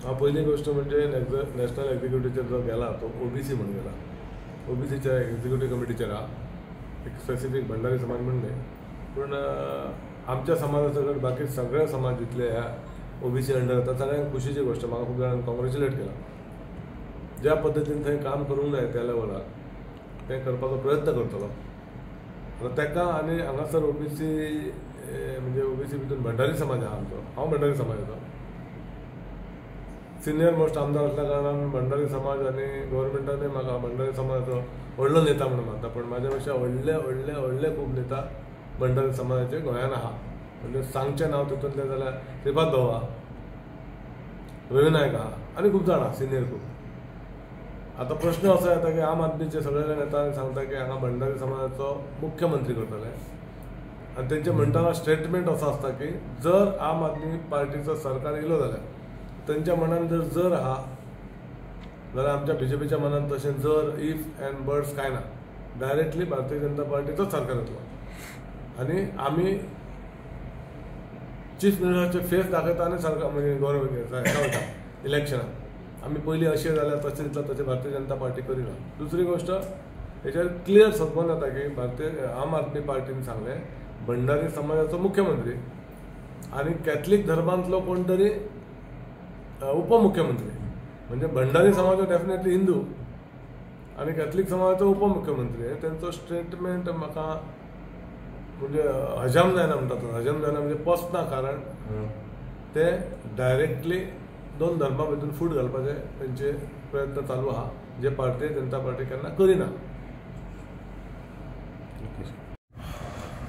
हांव पयली गोश्ट म्हणजे नॅशनल एक्झिक्युटिव्हचेर जो गेला तो ओबीसी म्हणून गेला, ओबीसीच्या एक्झिक्युटिव्ह कमिटीचेर आहा, एक स्पेसिफीक भंडारी समाज म्हण न्हय, पूण आमच्या समाजा सगळे बाकी सगळे समाज जितले ह्या ओबीसी अंडर येता सगळ्यांक खुशीची गोश्ट. म्हाका खूब जाणांनी कॉंग्रेच्युलेट केला, ज्या पद्दतीन थंय काम करूंक जाय त्या लेवलार तें करपाचो प्रयत्न करतलो. आतां ताका आनी हांगासर ओबीसी म्हणजे ओबीसी भितर भंडारी समाज आहा आमचो, हांव भंडारी समाजाचो सिनियर मोस्ट आमदार आसल्या कारणान भंडारी समाज आनी गव्हर्मेंटानूय म्हाका भंडारी समाजाचो व्हडलो नेता म्हणून मानता, पूण म्हाज्या पेक्षा व्हडले व्हडले व्हडले खूब नेता भंडारी समाजाचे गोंयान आहा. म्हणजे सांगचें नांव तितूंतलें जाल्यार श्रीपाद भाऊ आहा, रवी नायक आहा आनी खूब जाणां सिनियर खूब. आतां प्रश्न असो येता की आम आदमीचे सगळे जाण येता आनी सांगता की हांगा भंडारी समाजाचो मुख्यमंत्री करतले, आनी तेंचे म्हणटना स्टेटमेंट असो आसता की जर आम आदमी पार्टीचो सरकार येयलो जाल्यार तेंच्या मनान जर जर आहा जाल्यार आमच्या बीजेपीच्या मनान तशें जर if and birds कांय ना, डायरेक्टली भारतीय जनता पार्टीचोच सरकार येतलो आनी आमी चीफ मिनिस्टराचे फेस दाखयता आनी सरकार म्हणजे गव्हर्मेंट हेका वता इलेक्शनाक. आमी पयलीं अशें जाल्यार तशें दितलो तशें भारतीय जनता पार्टी करिना. दुसरी गोश्ट हेचेर क्लियर समजून जाता की भारतीय आम आदमी पार्टीन सांगलें भंडारी समाजाचो मुख्यमंत्री आनी कॅथलीक धर्मांतलो कोण तरी उपमुख्यमंत्री, म्हणजे भंडारी समाज डेफिनेटली हिंदू आनी कॅथलीक समाजाचो उपमुख्यमंत्री. तेंचो स्टेटमेंट म्हाका म्हणजे हजम जायना म्हणटा, हजम जायना म्हणजे पचना, कारण ते डायरेक्टली दोन धर्मा भितर फूट घालपाचे तेंचे प्रयत्न चालू आहा, जे भारतीय जनता पार्टी केन्ना करिना.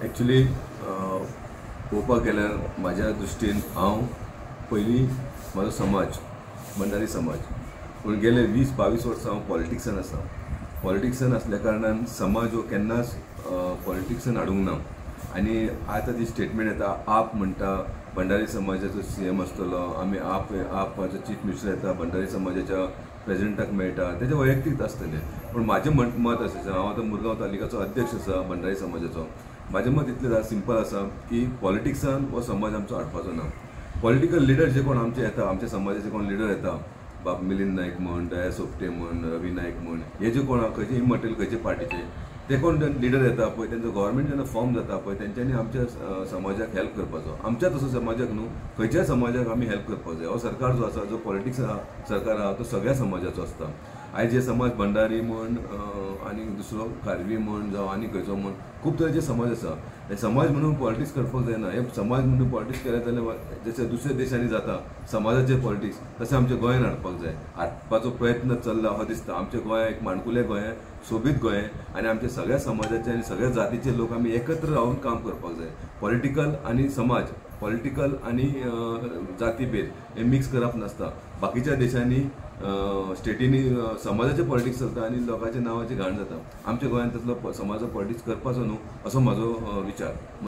एक्चुली पळोवपाक गेल्यार म्हाज्या दृश्टीन हांव पयलीं म्हाजो समाज भंडारी समाज, पूण गेले 20-22 वर्सां हांव पॉलिटिक्सान आसा. पॉलिटिक्सान आसल्या कारणान समाज हो केन्नाच पॉलिटिक्सान हाडूंक ना. आनी आतां जी स्टेटमेंट येता आप म्हणटा भंडारी समाजाचो सीएम आसतलो, आमी आप आपाचो चीफ मिनिस्टर येता, भंडारी समाजाच्या प्रेजिडेंटाक मेळटा, तेजें वैयक्तीक आसतलें. पूण म्हाजें मत आसा, हांव आतां मुरगांव तालुक्याचो अध्यक्ष आसा भंडारी समाजाचो, म्हाजें मत इतलें सिंपल आसा की पॉलिटिक्सान हो समाज आमचो हाडपाचो ना. पॉलिटिकल लिडर जे कोण आमचे येता, आमच्या समाजाचे कोण लिडर येता, बाब मिलिंद नायक म्हण, दया सोपटे म्हण, रवी नायक म्हण, हे जे कोण खंयचे इमटेरियल खंयचे पार्टीचे ते कोण लिडर येता पळय, तेंचो गव्हर्मेंट जेन्ना फॉर्म जाता पळय तेंच्यांनी आमच्या समाजाक हेल्प करपाचो. आमच्या तसो समाजाक न्हू, खंयच्याय समाजाक आमी हेल्प करपाक जाय. हो सरकार जो आसा, जो पॉलिटिक्स आहा सरकार आहा, तो सगळ्या समाजाचो आसता. आयज जे समाज भंडारी म्हण आनी दुसरो खारवी म्हण जावं आनी खंयचो म्हण, खूब तरेचे समाज आसा. हे समाज म्हणून पॉलिटिक्स करपाक जायना. हे समाज म्हणून पॉलिटिक्स केलें जाल्यार जशें दुसऱ्या देशांनी जाता समाजाचे पॉलिटिक्स, तशें आमच्या गोंयान हाडपाक जाय. हाडपाचो प्रयत्न चल्ला हो दिसता. आमच्या गोंया एक माणकुलें गोंय, सोबीत गोंय, आनी आमच्या सगळ्या समाजाचे आनी सगळ्या जातीचे लोक आमी एकत्र रावन काम करपाक जाय. पॉलिटिकल आनी समाज, पॉलिटिकल आनी जातीभेद हे मिक्स करप नासता. बाकीच्या देशांनी स्टेटींनी समाजाचे पॉलिटिक्स चलता आनी लोकांच्या नांवाची घाण जाता. आमच्या गोंयांत तसलो समाजाचो पॉलिटिक्स करपाचो न्हू, असो म्हाजो विचार.